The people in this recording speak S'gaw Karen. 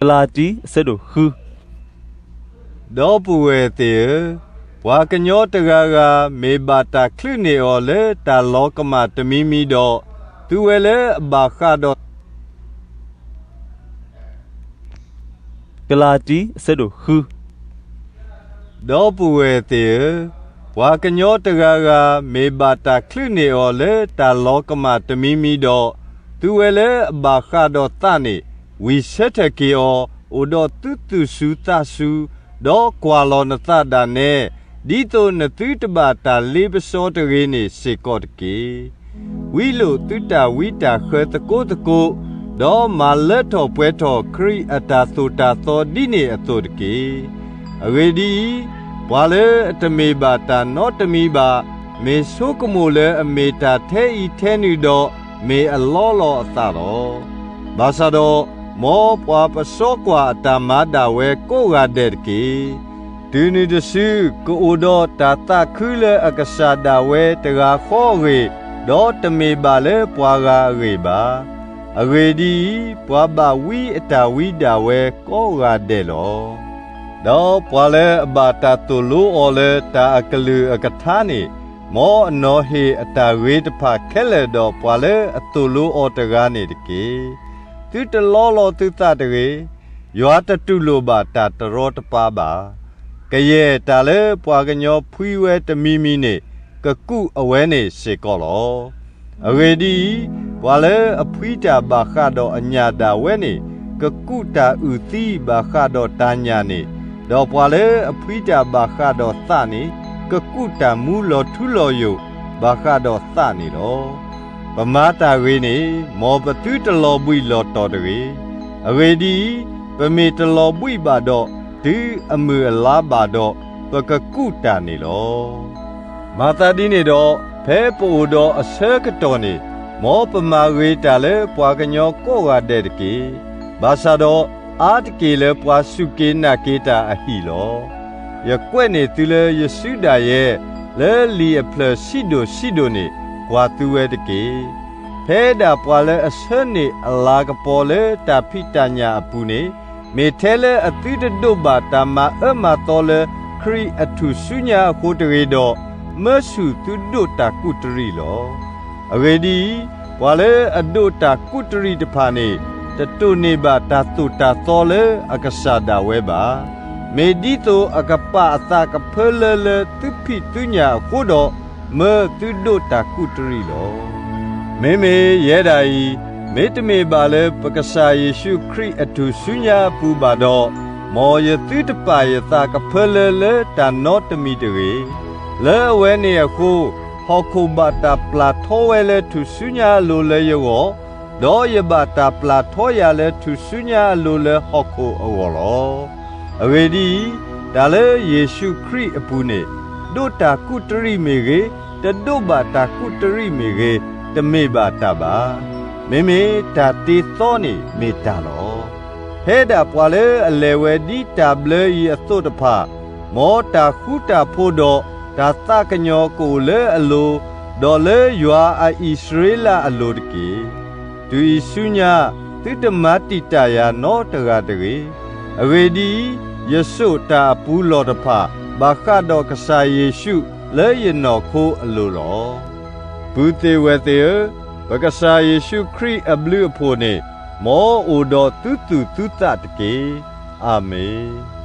ကလၤတံ အဆၢဒိၣ်ဃု. ဒီပုၢ်ဝဲၢ်သ့ၣ်ဧၢ, ပှၤကညီတဂၤဂၤမ့ၢ်ဘၣ်တၢ်ချုးန့ၢ်အီၤလၢတၢ်လီၤကမၣ်တမံၤမံၤဒီး, သုဝဲလၢအဘၣ်ဃးဒီး ကလၤတံ အဆၢဒိၣ်ဃု. ဒီပုၢ်ဝဲၢ်သ့ၣ်ဧၢ, ပှၤကညီတဂၤဂၤမ့ၢ်ဘၣ်တၢ်ချုးန့ၢ်အီၤလၢတၢ်လီၤကမၣ်တမံၤမံၤဒီး, သုဝဲလၢအဘၣ်ဃးဒီးသးန့ၣ်, ဝံၢ်ဆၢထၢၣ်က့ၤအီၤ, အိၣ်ဒီးသုသူၣ်စူၤသးစူၤ, ဒီးကွၢ်လီၤနသးဒၣ်နဲ, ဒ်သိးနသုတဘၣ်တၢ်လ့ပစီတဂ့ၤန့ၣ်စ့ၢ်ကီးတက့ၢ်. ဝံလိာ်သုတၢ်ဝံတၢ်ဃၢၤသကိးသကိး, ဒီးမၤလၢထီၣ်ပှဲၤထီၣ်ခရံာ်အတၢ်သိၣ်တၢ်သီဒ်န့ၣ်အသိးတက့ၢ်. အဂ့ၢ်ဒ်အံၤ, ပှၤလၢအတမ့ၢ်ဘၣ်တၢ်နီတမံၤဘၣ်, မ့ၢ်ဆိကမိၣ်လၢအမ့ၢ်တၢ်ထဲအံၤထဲနုၤဒီး, မ့ၢ်အလီလီၤအသးလီၤ. ဘၣ်ဆၣ်ဒီး, မ်ပှၤပစီကွၢ်အတၢ်မၤဒၣ်ဝဲကိးဂၤဒဲးတက့ၢ်. တုၤနုၤတစုကအိၣ်ဒီးတၢ်သးခုလၢအကစၢ်ဒၣ်ဝဲတဂၤဃီအဂ့ၢ်, ဒီးတမ့ၢ်ဘၣ်လၢပှၤဂၤအဂ့ၢ်ဘၣ်. အဂ့ၢ်ဒ်အံၤ, ပှၤဘၣ်ဝံအတၢ်ဝံဒၣ်ဝဲကိးဂၤဒဲးလီၤ. ဒီးပှၤလၢအဘၣ်တၢ်သိၣ်လိအီၤလၢတၢ်အကလုာ်အကထါန့ၣ်, မ်အနီၢ်ဟ့ၣ်အတၢ်ဂ့ၤတဖၣ်ခဲလၢာ်ဒီးပှၤလၢအသိၣ်လိအီၤတဂၤန့ၣ်တက့ၢ်. သုတလီလီၤသုသးတဂ့ၤ. ယွၤတတူၢ်လိာ်ဘၣ်တၢ်တရီတပါဘၣ်. ကယဲၢ်တၢ်လၢပှၤကညီဖှံဝဲတမံၤမံၤန့ၣ်, ကကူးအဝဲန့ၣ်စ့ၢ်ကီးလီၤ. အဂ့ၢ်ဒ်အံၤ, ပှၤလၢအဖှံတၢ်ဘၣ်ဃးဒီးအညၣ်ဒၣ်ဝဲန့ၣ်, ကကူးတၢ်အုၣ်သံဘၣ်ဃးဒီးတၢ်ညၣ်န့ၣ်, ဒီးပှၤလၢအဖှံတၢ်ဘၣ်ဃးဒီးသးန့ၣ်, ကကူးတၢ်မူလီၤထူလီၤယိာ်ဘၣ်ဃးဒီးသးန့ၣ်လီၤ. ပမၤတၢ်ဂ့ၤန့ၣ်, မ်ပသုတလီၤဘှံးလီၤတီၤတဂ့ၤ. အဂ့ၢ်ဒ်အံၤ, ပမ့ၢ်တလီၤဘှံးဘၣ်ဒီး, တုၤအမုၢ်အလါဘၣ်ဒီး, ပကကူးတၢ်န့ၣ်လီၤ. မၤသးဒ်န့ၣ်ဒီး, ဖဲပအိၣ်ဒီးအဆၢကတီၢ်န့ၣ်, မ်ပမၤဂ့ၤတၢ်လၢပှၤကညီကိးဂၤဒဲးတက့ၢ်. ဘၣ်ဆၣ်ဒီး, အါတက့ၢ်လၢပှၤစူၢ်က့ၤနာ်က့ၤတၢ်အဟံၣ်လီၤ. ယကွဲးန့ၢ်သုလၢယစုဒၣ်ယဲ, လၢလံာ်အဖျၢၣ်ဆံးဒိၣ်ဆံးဒိၣ်န့ၣ်, ကွၢ်သုဝဲတက့ၢ်. ဖဲဒၣ်ပှၤလၢအဆၢန့ၢ်အလၤကပီၤလၢတၢ်ဖံးတၢ်ညၣ်အပူၤန့ၣ်, မ့ၢ်ထဲလၢအသုတဒိးဘၣ်တၢ်မၤအၢမၤသီလၢခရံာ်အထူၣ်စုညါအဃိတဂ့ၤဒီး, မၢဆူၣ်သုဒိးတၢ်ကူးတရံးလီၤ. အဂ့ၢ်ဒ်အံၤ, ပှၤလၢအဒိးတၢ်ကူးတရံးတဖၣ်န့ၣ်, တတိၢ်န့ၢ်ဘၣ်တၢ်သိၣ်တၢ်သီလၢအကစၢ်ဒၣ်ဝဲဘၣ်. မ့ၢ်ဒ်သိးအကပာ်အသးကဖၢလၢလၢသုဖံးသုညၣ်အဃိဒီး, မၢသုဒိးတၢ်ကူးတရံးလီၤ. မ့မ့ၢ်ယဲဒၣ်အံၤ, မ့တမ့ၢ်ဘၣ်လၢပကစၢ်ယ့ၣ်ၡူးခရံာ်အထူၣ်စုညါအပူၤဘၣ်ဒီး, မ်ယသုတပာ်ယသးကဖၢလၢလၢတၢ်နီတမံၤတဂ့ၤ. လၢအဝဲန့ၣ်အဃိ, ဟီၣ်ခိၣ်ဘၣ်တၢ်ပျၢ်ထီဝဲလၢထူၣ်စုညါအလိၤလၢယဂီၢ်, ဒီးယဘၣ်တၢ်ပျၢ်ထီယၤလၢထူၣ်စုညါအလိၤလၢဟီၣ်ခိၣ်အဂီၢ်လီၤ. အဂ့ၢ်ဒ်အံၤ, တၢ်လၢယ့ၣ်ၡူးခရံာ်အပူၤန့ၣ်, ဒိးတၢ်ကူးတရံးမ့ၢ်ဂ့ၤ, တဒိးဘၣ်တၢ်ကူးတရံးမ့ၢ်ဂ့ၤ, တမ့ၢ်ဘၣ်တၢ်ဘၣ်. မ့မ့ၢ်တၢ်တ့သီန့ၣ်မ့ၢ်တၢ်လီၤ. ဖဲဒၣ်ပှၤလၢအလဲၤဝဲဒ်တၢ်ဘျၢအံၤအသိးတဖၣ်, မ်တၢ်ဃူတၢ်ဖိးဒီးတၢ်သးကညီၤကအိၣ်လၢအလိၤ, ဒီးလၢယွၤအအံၣ်စရ့လးအလိၤတက့ၢ်. တုၤအံၤဆူညါ, သုတမၤတံာ်တာ်ယၤနီတဂၤတဂ့ၤ. အဂ့ၢ်ဒ်အံၤ, ယစိာ်တၢ်အပူၤလီၢ်တဖၣ် ဘၣ်ဃးဒီးကစၢ်ယ့ၣ်ၡူးလၢယနီၢ်ခိအလိၤလီၤ. ပုၢ်သ့ၣ်ဝဲၢ်သ့ၣ်ဧၢ, ပကစၢ်ယ့ၣ်ၡူးခရံာ်အဘျုးအဖှိၣ်န့ၣ်, မ်အအိၣ်ဒီးသုသူၣ်သုသးတက့ၢ်. အၤမ့ၣ်.